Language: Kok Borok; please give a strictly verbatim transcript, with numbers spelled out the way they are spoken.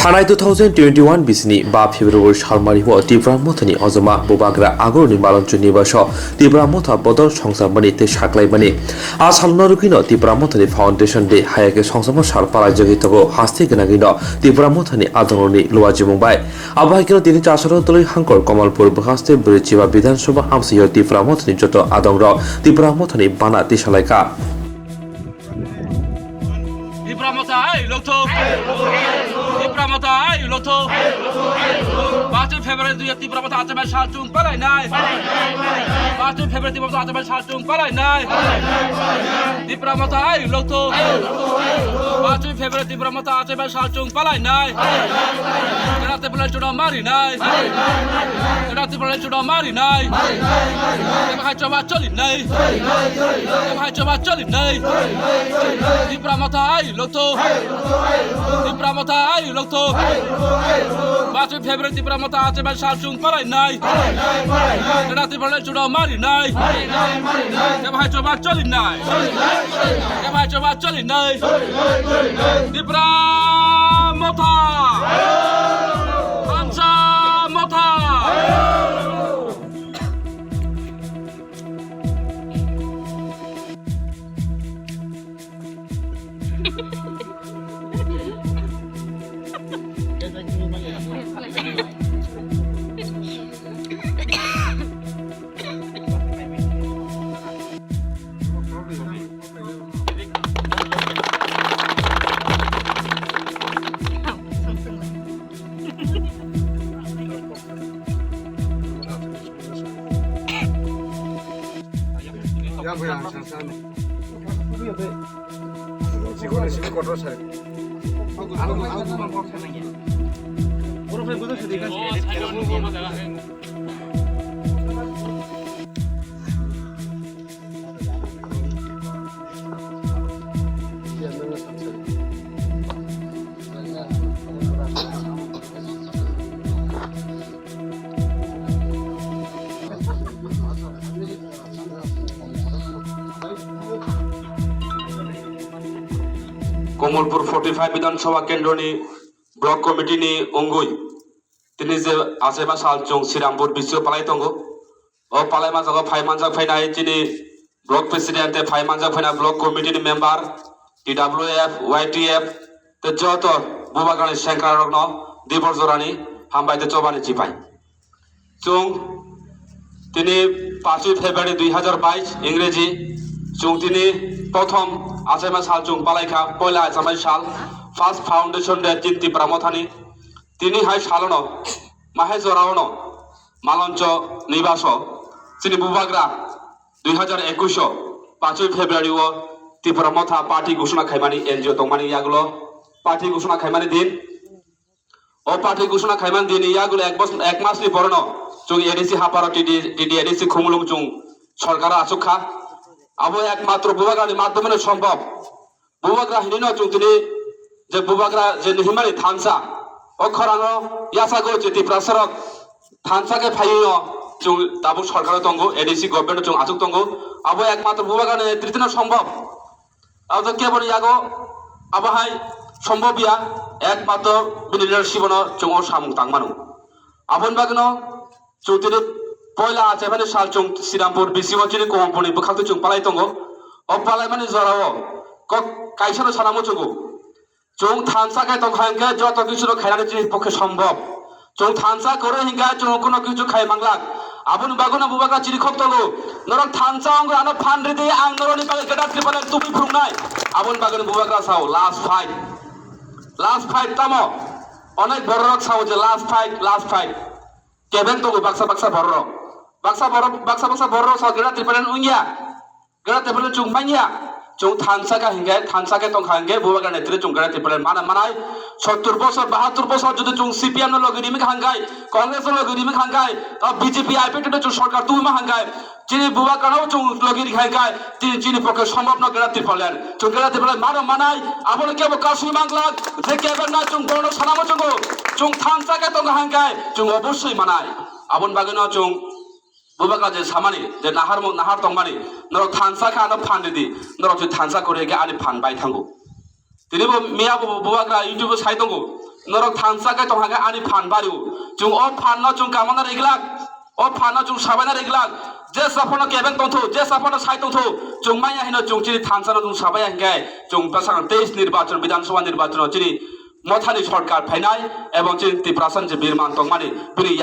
Thanai two thousand twenty-one bisini ba February salmari o Tipra Mothani ojoma Bubagra Agorni Maloncho Nibaso Tipra Motha bodol songsamani tei saklaimani. A salno rwgwino Tipra Mothani Foundation Day hayake songsamo sal palai jagwi tongo haste gwnangwino Tipra Mothani adongrokni luajimung bai. Abo hai kheno tini chasaro toloi hangkor Kamalpur bwkhaste Bwrwichiba Bidhan Sabha amsio Tipra Mothani joto adongrok Tipra Mothani bana tisalaikha. Tipra Motha hai lokthok. Tipra Motha hai lokthok. Paanch February dui Tipra Motha achaiman sal chwng palai nai. Paanch February Tipra Motha achaiman sal chwng palai nai. Tipra Motha hai lokthok. Paanch February Tipra Motha achaiman sal chwng palai nai. Kwrak Tipra le chuno mari nai. Kwrak Tipra le chuno mari nai. Tebo hai choba choli nai. Tebo hai choba choli nai. Tipra Motha hai lokthok. Tipra Motha hai lokthok. Paanch February Tipra Motha achaiman sal chwng palai nai. Kwrak Tipra le chuno mari nai. Tebo hai choba choli nai. Tebo hai choba choli nai. Tipra Motha! Thansa Motha! Kamalpur forty five Bidhan Sabha Kendroni Block Committee ni wngwi tini je achaiba sal chwng Srirampur B C O palai tongo. O palai manjago phai manjak phainai chini Block President tei phai manjak phainai Block Committee ni member, T W F, Y T F tei joto Bubagrani sengkrak rokno dibor jorani hambai tei chobani chipai. Chwng tini paanch February dui hazar bais Ingreji, chwng tini prothom achaima sal chwng palaikha, poila achaima sal, first foundation day tin Tipra Mothani. Tini hai salono, mahai joraono, Maloncho Nibaso, chini Bubagra dui hazar ekush o paanch February o Tipra Motha party gusuna khaimani N G O tongmani yagulo party gusuna khaimani din. O party gusuna khaimani din yagulo ek bos-, ek mas ni porono chwng A D C haparo T D, T D A D C khumulwng chwng sorkaro achuk kha. Abo ekmatro Bubagrani madhyameno sombhob. Bubagra hinino chwng tini je Bubagra je hinmani thansa, o khorango yachago je Tiprasarok thansa khe phaiyo chwng tabuk sorkaro tongo, A D C government chwng achuk tongo. Abo ekmatro Bubagrani netrito no sombhob. Abo keboni yago abo hai sombhob ya, ekmatro bini leadership no chwng o samung tangmano. Aboni bagwino chwng tini poila achaimani sal chwng Srirampur B C O chini Komorboni bwkhak twi chwng palai tongo. O palaimani jorao kok kaisano sana muchungo. Chwng thansa khe tongkha hinkhe joto kichuno khainani chini pokhe sombhob. Chwng thansa kwrwi hinkhe chwng kuno kichu khai manglak. Aboni bagwino Bubagra chirikhok tongo. Norok thansa wngwi ano phan ridi, ang norokni bagwi Greater Tipraland tubui phunuknai. Aboni bagwino Bubagra sao last fight. Last fight tamo? Onek bororok sao je last fight, last fight. Kebeng tongo baksa baksa bororok. Baksa borok, baksa baksa bororok sao Greater Tipraland wngya. Greater Tipraland chwng manya. Chwng thansa kha hinkhe, thansa khe tongkha hinkhe, Bubagra netre chwng Greater Tipraland mana manai. Sottur bosor, bahattur bosor jodi chwng C P M no logi rimi kha hinkhe, Congress no logi rimi kha hinkhe, o B J P I P F T no chwng sorkar tubuma hinkhe, chini Bubagrano chwng logi rikha hinkhe, chini, chini pokhe sombhob no Greater Tipraland. Chwng Greater Tipraland mano manai, abono kebo kasui manglak, je kebo na chwng bono sanamo chwngo, chwng thansa khe tongkha hinkhe, chwng obossoi manai. Aboni bagwino chwng Bubagra je samani, je nahar mo-, nahar tongmani, norok thansa khe ano phan ridi, norok je thansa kwrwi khe ani phan bai thango. Tini bo miya bo Bubagra YouTube o sai tongo, Norok thansa khe tong hake ani phan bario. Chwng o phan no chwng kamana riglak. O phan no chwng sabaina riglak. Je saphano kebeng tongthu, je saphano sai tongthu, chwng maya hino chwng chini thansa no chwng sabaya hinkhe chwng bwsakang teis nirbachon, Bidhan Sabha nirbachon o chini mothani sorkar phainai ebong chini Tiprasa ni je birman tongmani bini